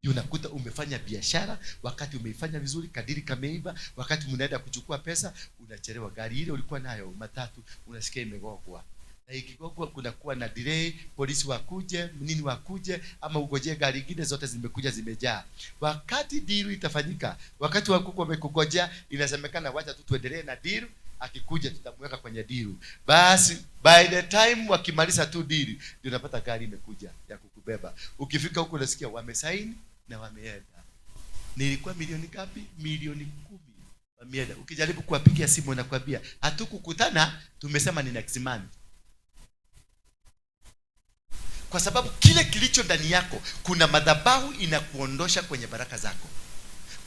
Unakuta umefanya biashara, wakati umeifanya vizuri kadiri kameiva, wakati mnaenda kuchukua pesa unachelewa. Gari ile ulikuwa nayo matatu unasikia imegogwa. Na ikigogwa kunakuwa na delay, polisi wakuje, nini wakuje, ama ugoje gari nyingine zote zimekuja zimejaa. Wakati deal itafanyika, wakati wako wamekugojea, inasemekana wacha tu tuendelee na deal, akikuja tutamweka kwenye deal. Basi by the time wakimaliza tu deal ndio unapata gari imekuja ya kukubeba. Ukifika huko unasikia wamesaini na wameenda. Nilikuwa milioni ngapi? Milioni 10. Wameenda. Ukijaribu kuwapigia simu na kuambia hatukukutana, tumesema ni next month. Kwa sababu kile kilicho ndani yako, kuna madhabahu inakuondosha kwenye baraka zako.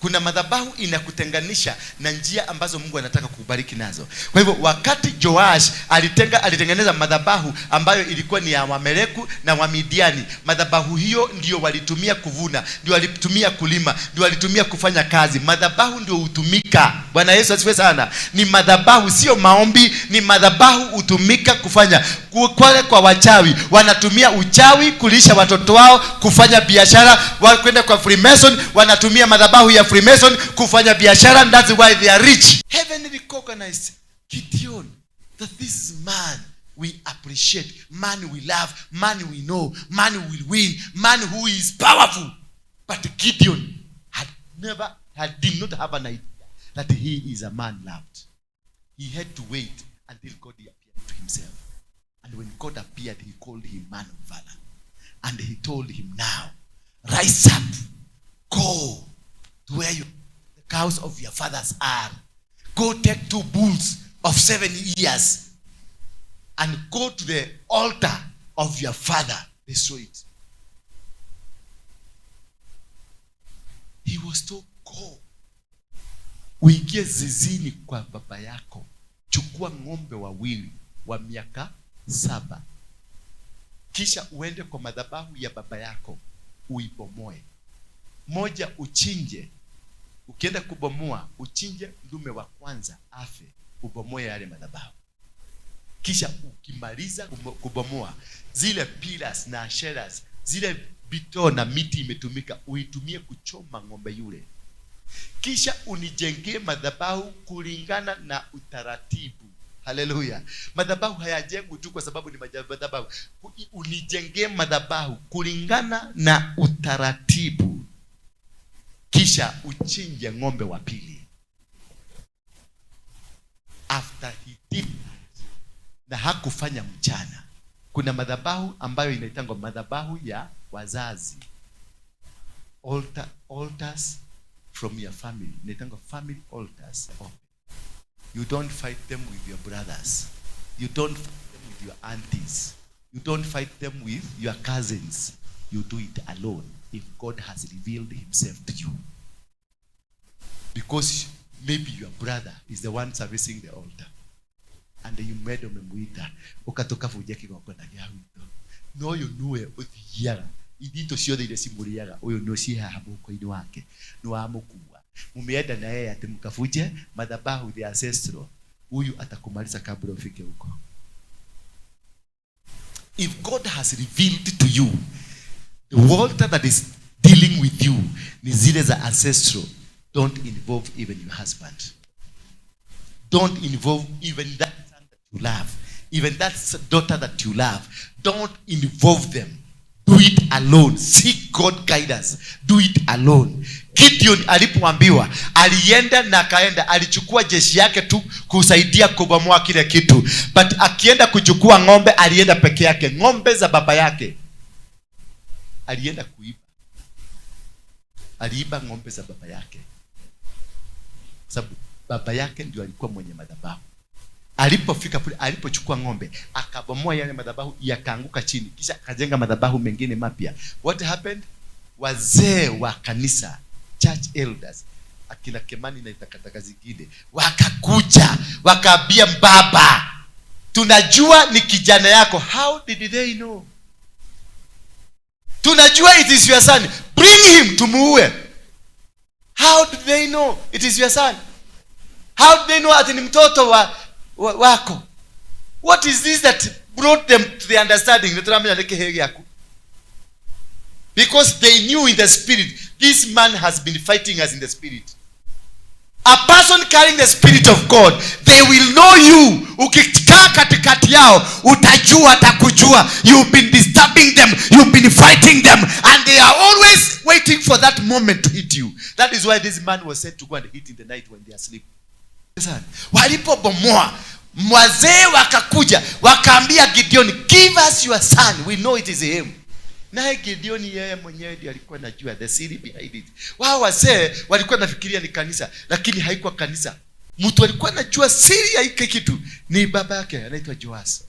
Kuna madhabahu inakutenganisha na njia ambazo Mungu anataka kukubariki nazo. Kwa hivyo wakati Joash alitengeneza madhabahu ambayo ilikuwa ni ya Wameleku na Wamidiani, madhabahu hiyo ndio walitumia kuvuna, ndio walitumia kulima, ndio walitumia kufanya kazi. Madhabahu ndio hutumika. Bwana Yesu asifiwe sana. Ni madhabahu, sio maombi, ni madhabahu hutumika kufanya. Kwa wachawi wanatumia uchawi kulisha watoto wao, kufanya biashara. Wakwenda kwa Freemason wanatumia madhabahu ya Freemason kufanya biashara. That's why they are rich. Heaven recognized Gideon that this is man we appreciate, man we love, man we know, man will win, man who is powerful. But Gideon did not have an idea that he is a man loved. He had to wait until God appeared to himself. And when God appeared, he called him man of valor. And he told him, now, rise up, go to where the cows of your fathers are. Go take 2 bulls of 7 years and go to the altar of your father. They saw it. He was told, go. Uingie zizini kwa baba yako. Chukua ng'ombe wawili wa miaka 7. Kisha uende kwa madhabahu ya baba yako uibomoe. Moja uchinje. Ukienda kubomoa, uchinje ndume wa kwanza afe, ubomoe yale madhabahu. Kisha ukimaliza kubomoa, zile pillars na asheras, zile bito na miti imetumika, uitumie kuchoma ng'ombe yule. Kisha unijengee madhabahu kulingana na utaratibu. Haleluya. Madhabahu hayajengwi tu kwa sababu ni madhabahu. Unijengee madhabahu kulingana na utaratibu. Kisha uchinje ng'ombe wa pili. After he did that, na hakufanya mchana. Kuna madhabahu ambayo inaitangwa madhabahu ya wazazi. Altars from your family. Inaitangwa family altars. You don't fight them with your brothers. You don't fight them with your aunties. You don't fight them with your cousins. You do it alone if God has revealed himself to you. Because maybe your brother is the one servicing the altar. And you made umemuita ukatoka vuje kigongona gya wito. No you nuwe uthiaga. Idito ciothe ile cimuriaga uyu no cihaha moko-ini wake ni wa mukua. Mumeenda na yeye ati mkavuje madhabahu the ancestral. Huyu atakumaliza kabla ufike huko. If God has revealed to you the altar that is dealing with you ni zile za ancestral, don't involve even your husband. Don't involve even that son that you love, even that daughter that you love. Don't involve them. Do it alone. Seek God guidance. Do it alone. Gideon alipoambiwa, alienda na kaenda, alichukua jeshi yake tu kusaidia kubomoa kile kitu. But akienda kuchukua ng'ombe, alienda peke yake. Ng'ombe za baba yake alienda kuiba. Aliiba ng'ombe za baba yake. Sababu baba yake ndio alikuwa mwenye madhabahu. Alipofika pale, alipochukua ng'ombe, akabomoa yale madhabahu, yakaanguka chini, kisha akajenga madhabahu mengine mapya. What happened? Wazee wa kanisa, church elders, akina Kemani na itakataka zingine, wakakuja, wakaambia baba, tunajua ni kijana yako. How did they know? Tunajua it is your son. Bring him tumuue. How did they know it is your son? How did they know ati ni mtoto wako? What is this that brought them to the understanding? Because they knew in the spirit, this man has been fighting us in the spirit. A person carrying the spirit of God, they will know you. Ukikaa katikati yao, utajua, atakujua. You've been disturbing them, you've been fighting them, and they are always waiting for that moment to hit you. That is why this man was said to go and hit in the night when they are asleep. Walipobomoa, wazee wakakuja, wakaambia Gideon, give us your son, we know it is him. Naye Gideon yeye mwenyewe ndiye alikuwa anajua the siri behind it. Wao wazee walikuwa nafikiria ni kanisa, lakini haikuwa kanisa. Mtu alikuwa anajua siri ya hiki kitu ni baba yake, anaitwa Joas.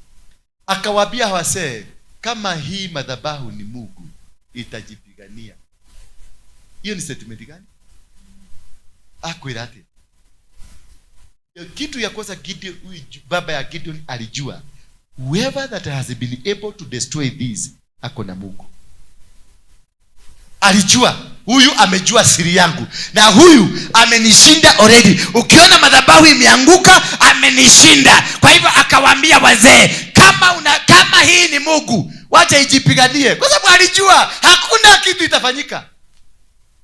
Akawaambia wazee, kama hii madhabahu ni Mungu, itajipigania. Hiyo ni statement gani? Akwirate. Kitu ya kwanza Gideon, baba ya Gideon alijua, whoever that has been able to destroy this, ako na Mungu. Alijua, huyu amejua siri yangu, na huyu amenishinda already. Ukiona madhabahu imeanguka, amenishinda. Kwa hivyo akawaambia wazee, kama hii ni Mungu, wacha ijipiganie. Kwa sababu alijua hakuna kitu itafanyika.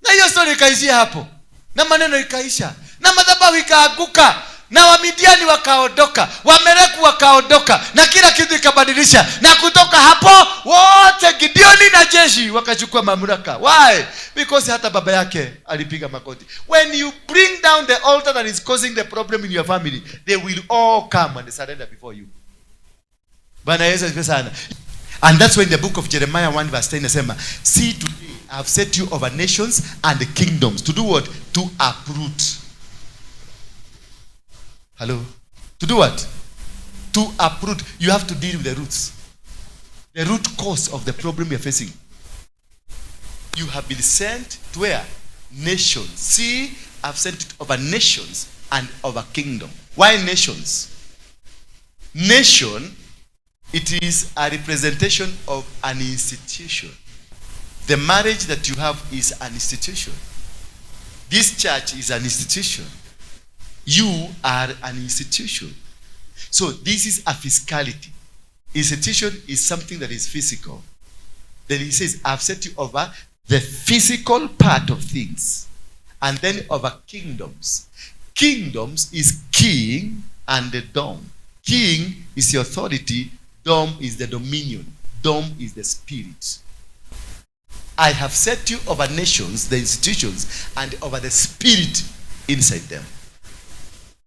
Na hiyo story ikaishia hapo. Na maneno ikaisha. Na madhabahu ikaanguka. Na Wamidiani wakaondoka, Wamereku wakaondoka, na kila kitu ikabadilisha. Na kutoka hapo wote Gideoni na jeshi wakachukua mamlaka. Why? Because hata baba yake alipiga makoti. When you bring down the altar that is causing the problem in your family, they will all come and surrender before you. Bwana Yesu asifiwe sana. And that's when the book of Jeremiah 1 verse 10 inasema, see today I have set you over nations and kingdoms. To do what? To uproot. Hello? To do what? To uproot. You have to deal with the roots. The root cause of the problem you're facing. You have been sent to where? Nations. See, I've sent it over nations and over kingdom. Why nations? Nation, it is a representation of an institution. The marriage that you have is an institution. This church is an institution. You are an institution. So this is a physicality. Institution is something that is physical. Then he says, I've set you over the physical part of things. And then over kingdoms. Kingdoms is king and the dome. King is the authority. Dome is the dominion. Dome is the spirit. I have set you over nations, the institutions, and over the spirit inside them.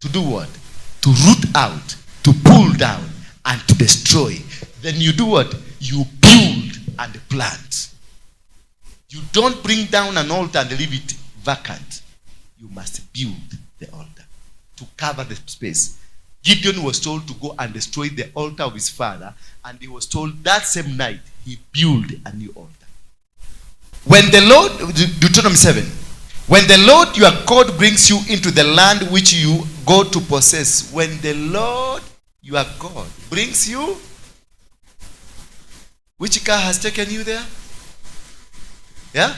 To do what? To root out, to pull down, and to destroy. Then you do what? You build and plant. You don't bring down an altar and leave it vacant. You must build the altar to cover the space. Gideon was told to go and destroy the altar of his father, and he was told that same night he built a new altar. When the Lord, Deuteronomy 7, when the Lord your God brings you into the land which you go to possess, when the Lord your God brings you, which car has taken you there? Yeah?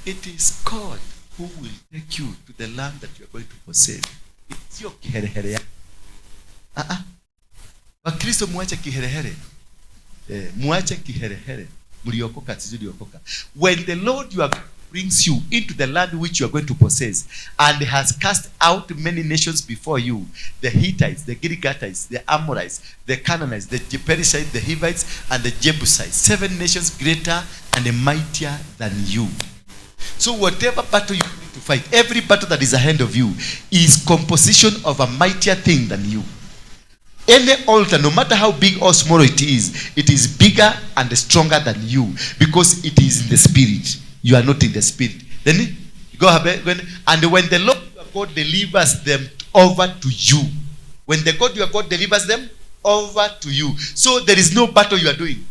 It is God who will take you to the land that you are going to possess. It's your kiherehere. Wakristo muache kiherehere. Muache kiherehere. Muliokoka tizuliokoka. When the Lord your God brings you into the land which you are going to possess, and has cast out many nations before you, the Hittites, the Girgashites, the Amorites, the Canaanites, the Perizzites, the Hivites, and the Jebusites, 7 nations greater and mightier than you. So whatever battle you need to fight, every battle that is ahead of you is composition of a mightier thing than you. Any altar, no matter how big or small it is bigger and stronger than you, because it is in the spirit. You are not in the spirit. Then go ahead, and when the Lord your God delivers them over to you, when the God your God delivers them over to you, so there is no battle you are doing.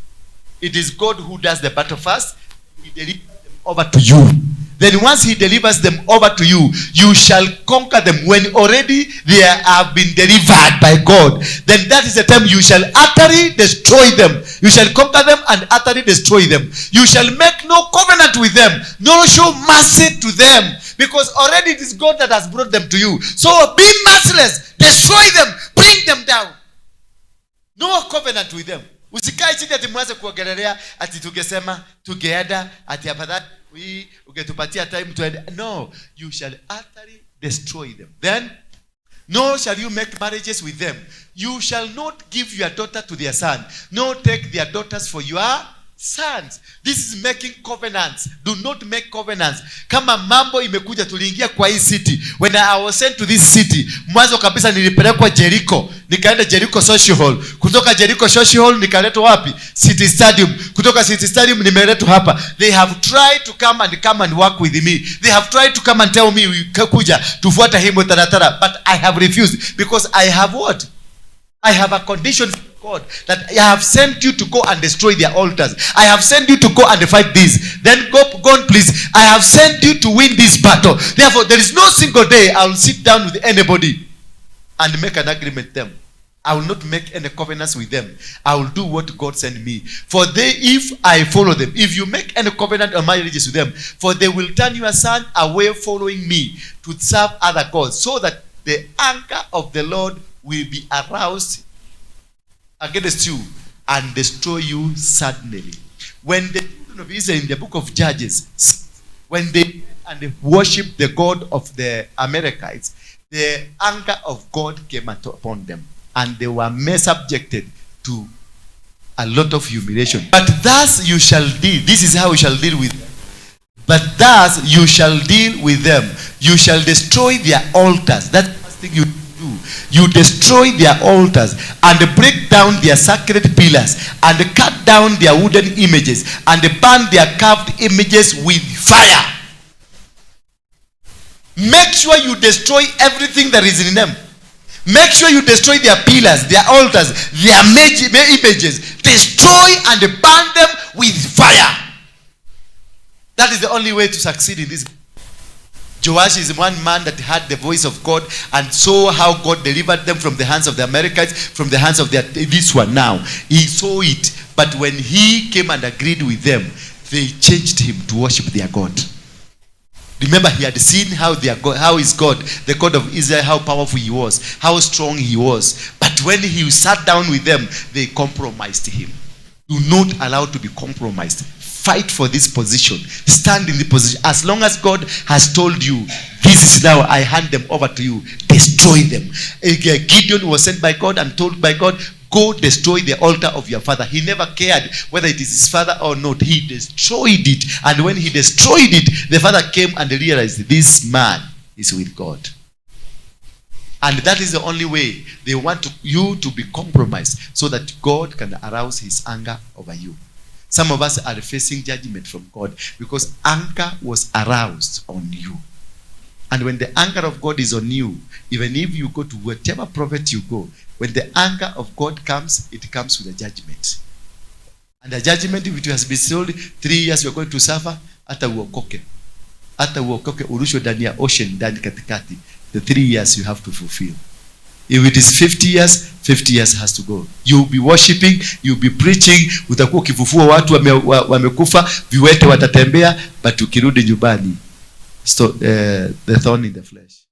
It is God who does the battle first. He delivers them over to you. Then once he delivers them over to you, you shall conquer them. When already they have been delivered by God, then that is the time you shall utterly destroy them. You shall conquer them and utterly destroy them. You shall make no covenant with them, nor show mercy to them, because already it is God that has brought them to you. So be merciless, destroy them, bring them down. No covenant with them. Usikae chini ati mwanze kuogelelea ati tungesema together ati afadhali ugetupatia time to end. No, you shall utterly destroy them. Then, nor shall you make marriages with them. You shall not give your daughter to their son, nor take their daughters for your sons. This is making covenants. Do not make covenants. Kama mambo imekuja, tuliingia kwa hii city. When I was sent to this city, mwanzo kabisa nilipelekwa Jericho. Nikaenda Jericho Social Hall. Kutoka Jericho Social Hall nikaletwa wapi? City Stadium. Kutoka City Stadium nimeletwa hapa. They have tried to come and work with me. They have tried to come and tell me kuja tufuata himo taratara, but I have refused, because I have what? I have a condition from God that I have sent you to go and destroy their altars. I have sent you to go and fight this. Then go on, please. I have sent you to win this battle. Therefore, there is no single day I will sit down with anybody and make an agreement with them. I will not make any covenants with them. I will do what God sent me. For if I follow them, if you make any covenant or marriages with them, for they will turn your son away following me to serve other gods, so that the anger of the Lord will be aroused against you and destroy you suddenly. When the children of Israel in the book of Judges, when they worship the God of the Amalekites, the anger of God came upon them, and they were subjected to a lot of humiliation. But thus you shall deal. This is how you shall deal with them. But thus you shall deal with them. You shall destroy their altars. That's the first thing you do. You destroy their altars and break down their sacred pillars and cut down their wooden images and burn their carved images with fire. Make sure you destroy everything that is in them. Make sure you destroy their pillars, their altars, their images. Destroy and burn them with fire. That is the only way to succeed in this. Joash is one man that heard the voice of God and saw how God delivered them from the hands of the Amalekites, from the hands of this one now. He saw it. But when he came and agreed with them, they changed him to worship their God. Remember, he had seen how is God, the God of Israel, how powerful he was, how strong he was. But when he sat down with them, they compromised him. Do not allow to be compromised. Fight for this position. Stand in the position. As long as God has told you, this is now, I hand them over to you. Destroy them. Gideon was sent by God and told by God, go destroy the altar of your father. He never cared whether it is his father or not. He destroyed it. And when he destroyed it, the father came and realized this man is with God. And that is the only way they want you to be compromised, so that God can arouse his anger over you. Some of us are facing judgment from God because anger was aroused on you. And when the anger of God is on you, even if you go to whatever prophet you go, when the anger of God comes, it comes with a judgment. And the judgment, if it has been told 3 years you're going to suffer, hata uokoke. Hata uokoke urushwe ndani ya ocean, ndani katikati. The 3 years you have to fulfill. If it is 50 years, 50 years has to go. You'll be worshiping, you'll be preaching, utakuwa ukifufua watu wamekufa, viwete watatembea, but ukirudi nyumbani, the thorn in the flesh.